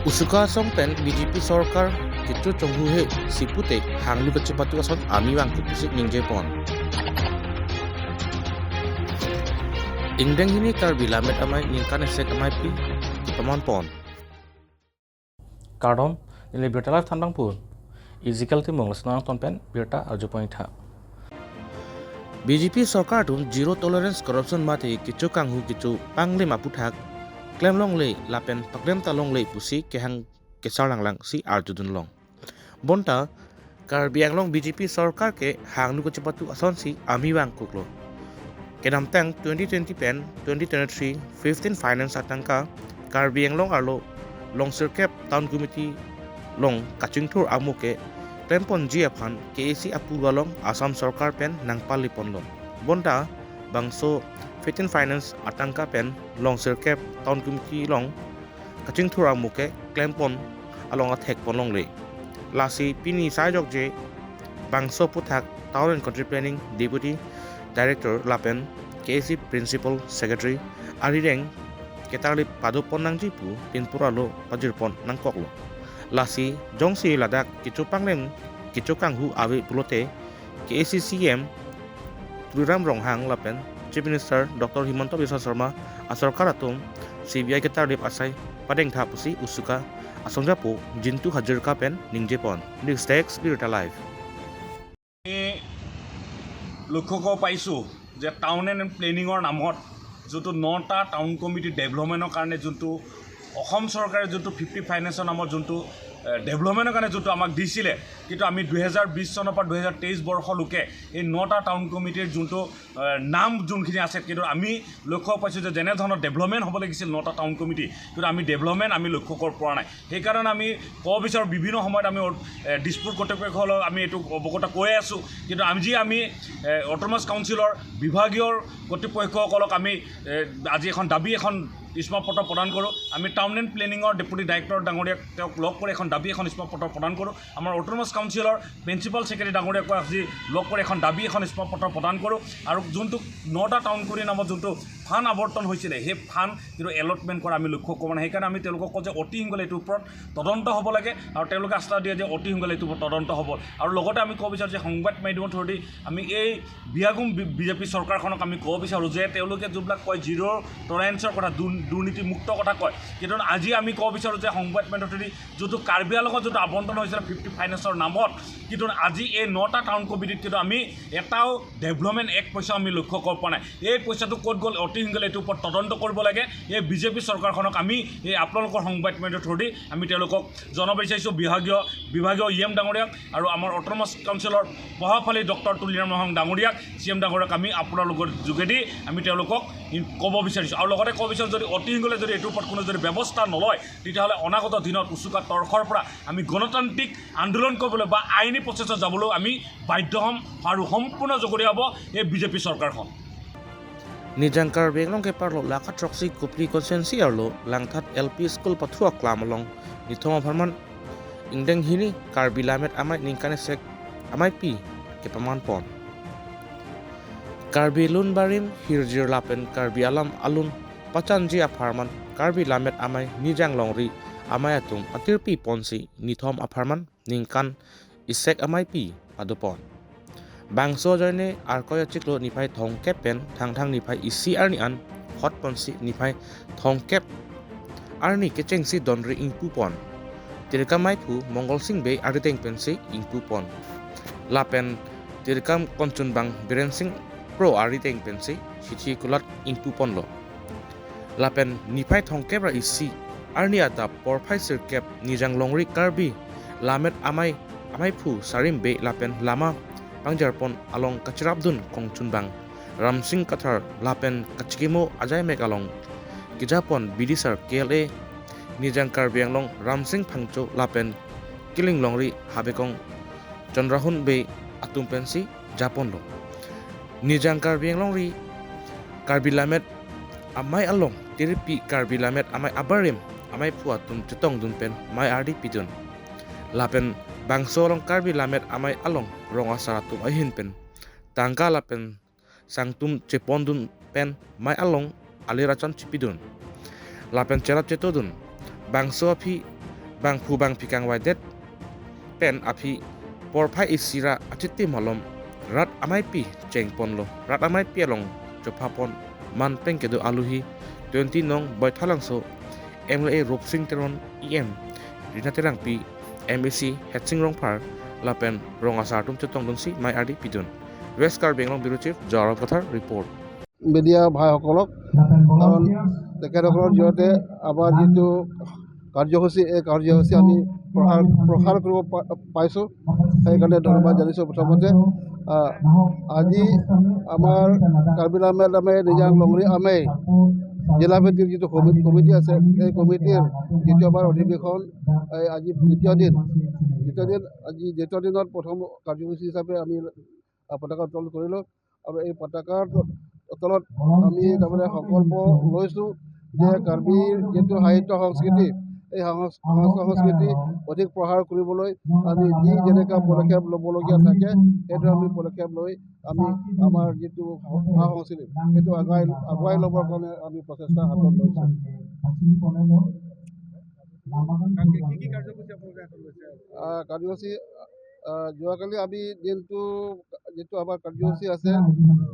Usuka song pen BJP sarkar kichu chonghu he sipute hanglu ka chipatu ason ami wang kupisik ningje pon. Ingdeng hini Karbi Lamet amai ningkan esek amai pi kipaman pon. Karon nile birta life thandangpur ezekiel ti monglasna ton pen birta arju point tha. BJP sarkar tun zero tolerance corruption mate kichu kanghu kichu pangli maputhak klem long le lapen paklem talong le pusi kehang kesar lang si arjudun long. Bonta Karbi Anglong BJP sarkar ke hangnu ko chipatu ason si ami wang kuklo. Kenam tang 2020 pen 2023 15 finance atangka Karbi Anglong arlo long sirkep town committee long kachingthur amuke klempon ji aphan KAC apurwa long Assam sarkar pen nangpali ponlo. Bonta bangso 15 finance atangka pen long sirkep town committee long kachingthur amuke klempon along a thek pon long le. Lasi pini saijok je bangso puthak town and country planning deputy director lapen KAC principal secretary arireng ketarli padupon nangji pu pinpuralo pajirpon nangkoklo. Lasi jongsi ladak kichu panglem kichu kanghu awe pulote KAC CM Tuliram Ronghang lapen Chief Minister Dr. Himanta Biswa Sarma asarkar atum CBI ketarlip asai padeng thapusi usuka asongjapu jintu Hazarika pen ningjepon. News desk Birta live. লক্ষ্য কৰিব পাৰিছোঁ যে town and প্লেনিঙৰ নামত যোনটো নটা town committee ডেভেলপমেণ্টৰ কাৰণে যোনটো অসম চৰকাৰে যোনটো 50 ফাইনেন্সৰ নামত যোনটো ডেভেলপমেণ্টৰ কাৰণে যোনটো আমাক দিছিলে, কিন্তু আমি 2020 চনৰ পৰা 2023 বৰ্ষলৈকে এই নটা টাউন কমিটিৰ যোনটো নাম যোনখিনি আছে, কিন্তু আমি লক্ষ্য পাইছোঁ যে যেনেধৰণৰ ডেভেলপমেণ্ট হ'ব লাগিছিল নটা টাউন কমিটি, কিন্তু আমি ডেভেলপমেণ্ট আমি লক্ষ্য কৰিব পৰা নাই। সেইকাৰণে আমি ক'ব বিচাৰোঁ বিভিন্ন সময়ত আমি দিছপুৰ কৰ্তৃপক্ষলৈ আমি এইটো অৱগত কৈ আছোঁ, কিন্তু আজি আমি অট'নমাছ কাউন্সিলৰ বিভাগীয় কৰ্তৃপক্ষসকলক আমি আজি এখন দাবী এখন স্মাৰকপত্ৰ প্ৰদান কৰোঁ। আমি টাউন এণ্ড প্লেনিঙৰ ডেপুটি ডাইৰেক্টৰ ডাঙৰীয়াক তেওঁক লগ কৰি এখন দাবী এখন স্মাৰকপত্ৰ প্ৰদান কৰোঁ। আমাৰ অট'নমাছ কাউন্সিলৰ প্ৰিন্সিপাল ছেক্ৰেটাৰী ডাঙৰীয়াকো আজি লগ কৰি এখন দাবী এখন স্মাৰকপত্ৰ প্ৰদান কৰোঁ। আৰু যোনটো নটা টাউন কমিটিৰ নামত যোনটো ফাণ্ড আৱৰ্তন হৈছিলে, সেই ফাণ্ড কিন্তু এলটমেণ্ট কৰা আমি লক্ষ্য কৰা নাই। সেইকাৰণে আমি তেওঁলোকক কওঁ যে অতি সোনকালে এইটোৰ ওপৰত তদন্ত হ'ব লাগে আৰু তেওঁলোকে আস্থা দিয়ে যে অতি সোনকালে এইটোৰ ওপৰত তদন্ত হ'ব। আৰু লগতে আমি ক'ব বিচাৰোঁ যে সংবাদ মাধ্যমৰ থ্ৰুদি আমি এই বিয়াগুম বিজেপি চৰকাৰখনক আমি ক'ব বিচাৰোঁ যে তেওঁলোকে যোনবিলাক কয় জিৰ' টলাৰেঞ্চৰ কথা, দুৰ্নীতিমুক্ত কথা কয়, কিন্তু আজি আমি ক'ব বিচাৰোঁ যে সংবাদ মাধ্যমৰ থ্ৰুদি যোনটো কাৰ্বি আংলঙত যোনটো আবণ্টন হৈছিলে 50 ফাইনেন্সৰ নামত, কিন্তু আজি এই নটা টাউন কমিটিত কিন্তু আমি এটাও ডেভেলপমেণ্ট এক পইচা আমি লক্ষ্য কৰিব পৰা নাই। এই পইচাটো ক'ত গ'ল অতি সোনকালে এইটোৰ ওপৰত তদন্ত কৰিব লাগে। এই বিজেপি চৰকাৰখনক আমি এই আপোনালোকৰ সংবাদ মাধ্যমৰ থ্ৰুদি আমি তেওঁলোকক জনাব বিচাৰিছোঁ, বিভাগীয় ই এম ডাঙৰীয়াক আৰু আমাৰ অট'নমাছ কাউন্সিলৰ প্ৰভাৱশালী ডক্টৰ তুলিৰাম ৰংহাং ডাঙৰীয়াক, চি এম ডাঙৰীয়াক আমি আপোনালোকৰ যোগেদি আমি তেওঁলোকক ক'ব বিচাৰিছোঁ। আৰু লগতে ক'ব বিচাৰোঁ যদি অতি সোনকালে যদি এইটোৰ ওপৰত কোনো যদি ব্যৱস্থা নলয়, তেতিয়াহ'লে অনাগত দিনত উচুকা তৰফৰ পৰা আমি গণতান্ত্ৰিক আন্দোলন কৰিবলৈ বা আইনী প্ৰচেছত যাবলৈও আমি বাধ্য হ'ম আৰু সম্পূৰ্ণ জগৰীয়া হ'ব এই বিজেপি চৰকাৰখন। Nijang Karbi Anglong ke parlo laka troksi kupli konsensi arlo langthat LP school pathua klamlong nithoma pharman ingdeng hini Karbi Lamet amai ningkane sek amai pi ke paman pon. Karbi lun barim hirjir lapen Karbi alam alun pachanji apharman Karbi Lamet amai nijang longri amai atum atirpi ponsi nithom apharman ningkan isek amai pi padupon. Bangso joine arkoya chiklo niphai thongkep pen thang thang niphai isi arni an hot ponsi niphai thongkep arni kechengsi donri ingpu pon. Tirkam maiphu Mongol Singh be ariteng pensi ingpu pon. Lapen tirkam konchun bang Biren Singh pro ariteng pensi sichi kulat ingpu pon lo. Lapen niphai thongkep ra isi arni ata porphai sirkep nijang longri Karbi Lamet amai amai phu sarim be lapen lama pangjarpon along kachrabdun kongchunbang Ramsing Kathar lapen kachkimo ajay mek along kijapon bidisar KLA nijang Karbi Anglong Ramsing Phangcho lapen killing longri habekong Chandrahun be atum pensi japon lo. Nijang Karbi Anglong ri Karbi Lamet amai along tirpi Karbi Lamet amai abarim amai phuatum chitong dun pen mai ardi pidun lapen bangso along Karbi Lamet amai along ronga saratum ahin pen tangka lapen sangtum chepondun pen mai along alirachan chipidun lapen cherat chetodun bangso phi Bang phu bang phikang wai det pen aphi porphai isira achiti malom rat amai pi chengpon lo rat amai pi long chopha pon man peng kedo aluhi 20 nong baithalangso MLA Rup Singh Teron EM Rina Terang pi MEC Hatsing Rong Phar lapen rong asar tum chotong donsi mai ardi pidun West Karbi Anglong Bureau Chief Jawaram Kathar report. Media ভাইসকলক, কাৰণ তেখেতসকলৰ জৰিয়তে আমাৰ যিটো কাৰ্যসূচী, এই কাৰ্যসূচী আমি প্ৰসাৰ কৰিব পাইছোঁ, সেইকাৰণে ধন্যবাদ জনাইছোঁ। প্ৰথমতে আজি আমাৰ কাৰ্বি লামেত আমে নিজাং লংৰি আমে জিলাভিত্তিক যিটো কমিটি আছে, এই কমিটিৰ যিটো আমাৰ অধিৱেশন, এই আজি দ্বিতীয় দিন, আজি দ্বিতীয় দিনত প্ৰথম কাৰ্যসূচী হিচাপে আমি পতাকা উত্তোলন কৰিলোঁ। আৰু এই পতাকাৰ তলত আমি তাৰমানে সংকল্প লৈছোঁ যে কাৰ্বিৰ যিটো সাহিত্য সংস্কৃতি, এই সংস্কৃতি অধিক প্ৰসাৰ কৰিবলৈ আমি যি যেনেকুৱা পদক্ষেপ ল'বলগীয়া থাকে সেইটো আমি পদক্ষেপ লৈ আমি আমাৰ যিটো সা সংস্কৃতি সেইটো আগুৱাই ল'বৰ কাৰণে আমি প্ৰচেষ্টা হাতত লৈছোঁ। কাৰ্যসূচী যোৱাকালি আমি দিনটো যিটো আমাৰ কাৰ্যসূচী আছে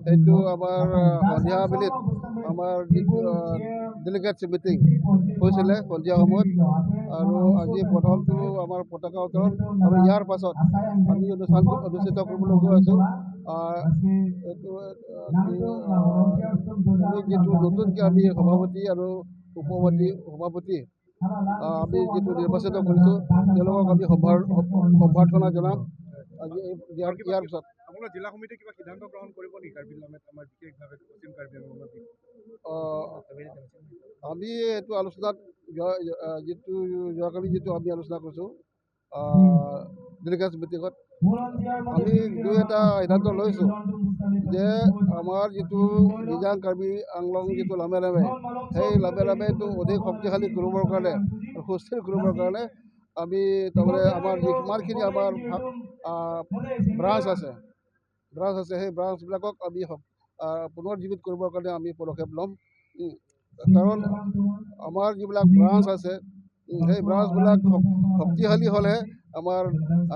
সেইটো আমাৰ সন্ধিয়া আবেলিত আমাৰ যিটো ডেলিগেটছ মিটিং হৈছিলে সন্ধিয়া সময়ত, আৰু আজি প্ৰথমটো আমাৰ পতাকা উত্তোলন আৰু ইয়াৰ পাছত আমি অনুষ্ঠানটো অনুষ্ঠিত কৰিবলৈ গৈ আছোঁ। এইটো আমি যিটো নতুনকৈ আমি সভাপতি আৰু সভাপতি আমি যিটো নিৰ্বাচিত কৰিছোঁ তেওঁলোকক আমি সম্বৰ্ধনা জনাম আজি ইয়াৰ পিছত। জিলা সমিতিয়ে কিবা সিদ্ধান্ত গ্ৰহণ কৰিব নেকি কাৰ্বি লামেত আমাৰ বিশেষভাৱে পশ্চিম কাৰ্বি আংলঙৰ? আমি এইটো আলোচনাত যিটো যোৱাকালি যিটো আমি আলোচনা কৰিছোঁ ডেলিগেটছ মিটিঙত, আমি দুই এটা সিদ্ধান্ত লৈছোঁ যে আমাৰ যিটো নিজাং কাৰ্বি আংলং যিটো লামে লামে, সেই লামে লামেটো অধিক শক্তিশালী কৰিবৰ কাৰণে, সুস্থিৰ কৰিবৰ কাৰণে আমি তাৰমানে আমাৰ যিমানখিনি আমাৰ ব্ৰাঞ্চ আছে, সেই ব্ৰাঞ্চবিলাকক আমি পুনৰ্জীৱিত কৰিবৰ কাৰণে আমি পদক্ষেপ ল'ম। কাৰণ আমাৰ যিবিলাক ব্ৰাঞ্চ আছে সেই ব্ৰাঞ্চবিলাক শক্তিশালী হ'লেহে আমাৰ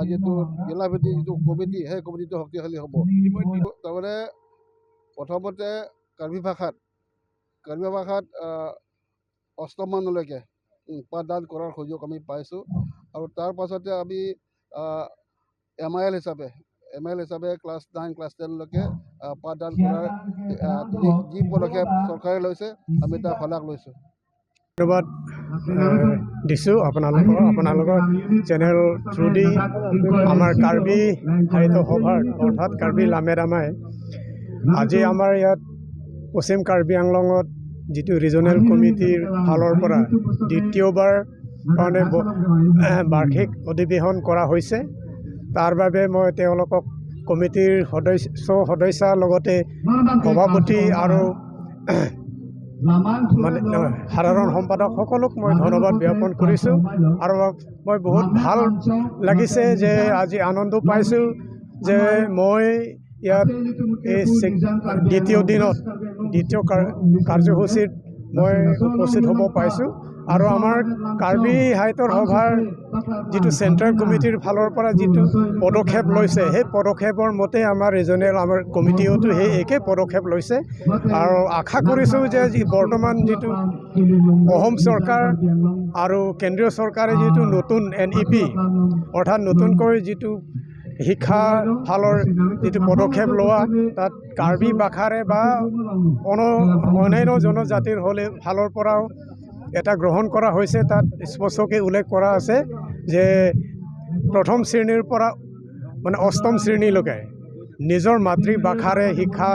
যিটো জিলাভিত্তিক যিটো কমিটি, সেই কমিটিটো শক্তিশালী হ'ব। তাৰমানে প্ৰথমতে কাৰ্বি ভাষাত অষ্টমমানলৈকে পাঠদান কৰাৰ সুযোগ আমি পাইছোঁ, আৰু তাৰ পাছতে আমি এম I L হিচাপে ক্লাছ 9 ক্লাছ 10লৈকে পাঠদান কৰাৰ যি পদক্ষেপ চৰকাৰে লৈছে আমি তাৰ শলাগ লৈছোঁ। ধন্যবাদ দিছোঁ আপোনালোকৰ চেনেল থ্ৰুদি আমাৰ কাৰ্বি সাহিত্য সভাৰ অৰ্থাৎ কাৰ্বি লামেদামাই আজি আমাৰ ইয়াত পশ্চিম কাৰ্বি আংলঙত যিটো ৰিজনেল কমিটিৰ ফালৰ পৰা দ্বিতীয়বাৰ কাৰণে বাৰ্ষিক অধিৱেশন কৰা হৈছে, তাৰ বাবে মই তেওঁলোকক কমিটিৰ সদস্যাৰ লগতে সভাপতি আৰু মানে সাধাৰণ সম্পাদক সকলোক মই ধন্যবাদ জ্ঞাপন কৰিছোঁ। আৰু মই বহুত ভাল লাগিছে যে আজি আনন্দ পাইছোঁ যে মই ইয়াত এই দ্বিতীয় দিনত দ্বিতীয় কাৰ্যসূচীত মই উপস্থিত হ'ব পাইছোঁ। আৰু আমাৰ কাৰ্বি সাহিত্য সভাৰ যিটো চেণ্ট্ৰেল কমিটিৰ ফালৰ পৰা যিটো পদক্ষেপ লৈছে, সেই পদক্ষেপৰ মতে আমাৰ ৰিজনেল আমাৰ কমিটিয়েতো সেই একে পদক্ষেপ লৈছে। আৰু আশা কৰিছোঁ যে বৰ্তমান যিটো অসম চৰকাৰ আৰু কেন্দ্ৰীয় চৰকাৰে যিটো নতুন NEP অৰ্থাৎ নতুনকৈ যিটো শিক্ষা ফালৰ যিটো পদক্ষেপ লোৱা, তাত কাৰ্বি ভাষাৰে বা অন্যান্য জনজাতিৰ হ'লে ফালৰ পৰাও এটা গ্ৰহণ কৰা হৈছে। তাত স্পষ্টকৈ উল্লেখ কৰা আছে যে প্ৰথম শ্ৰেণীৰ পৰা মানে অষ্টম শ্ৰেণীলৈকে নিজৰ মাতৃভাষাৰে শিক্ষা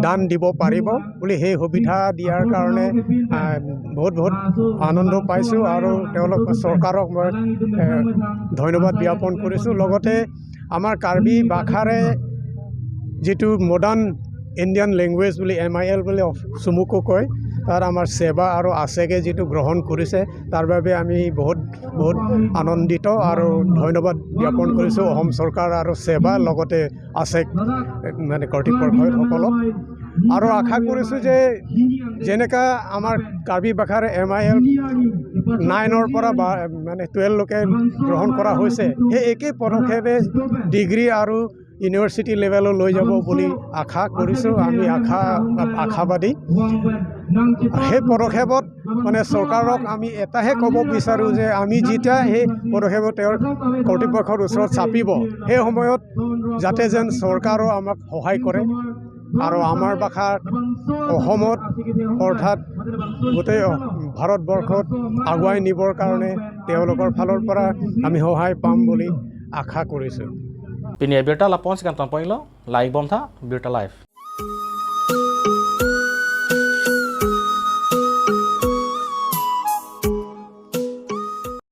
দান দিব পাৰিব বুলি সেই সুবিধা দিয়াৰ কাৰণে বহুত বহুত আনন্দ পাইছোঁ আৰু তেওঁলোক চৰকাৰক মই ধন্যবাদ জ্ঞাপন কৰিছোঁ। লগতে আমাৰ কাৰ্বি ভাষাৰে যিটো মডাৰ্ণ ইণ্ডিয়ান লেংগুৱেজ বুলি MIL বুলি চমুকৈ কয়, তাত আমাৰ সেৱা আৰু আছেগে যিটো গ্ৰহণ কৰিছে তাৰ বাবে আমি বহুত বহুত আনন্দিত আৰু ধন্যবাদ জ্ঞাপন কৰিছোঁ অসম চৰকাৰ আৰু সেৱা লগতে আছেগ মানে কৰ্তৃপক্ষসকলক। আৰু আশা কৰিছোঁ যে যেনেকুৱা আমাৰ কাৰ্বি ভাষাৰ MIL নাইনৰ পৰা বা মানে 12লৈকে গ্ৰহণ কৰা হৈছে, সেই একেই পদক্ষেপে ডিগ্ৰী আৰু ইউনিভাৰ্চিটি লেভেলো লৈ যাব বুলি আশা কৰিছোঁ। আমি আশাবাদী। সেই পদক্ষেপত মানে চৰকাৰক আমি এটাহে ক'ব বিচাৰোঁ যে আমি যেতিয়া সেই পদক্ষেপত তেওঁৰ কৰ্তৃপক্ষৰ ওচৰত চাপিব, সেই সময়ত যাতে যেন চৰকাৰেও আমাক সহায় কৰে আৰু আমাৰ ভাষা অসমত, অৰ্থাৎ গোটেই ভাৰতবৰ্ষত আগুৱাই নিবৰ কাৰণে তেওঁলোকৰ ফালৰ পৰা আমি সহায় পাম বুলি আশা কৰিছোঁ। Pinia Birta lapon sikan ton poilo like bomtha Birta live.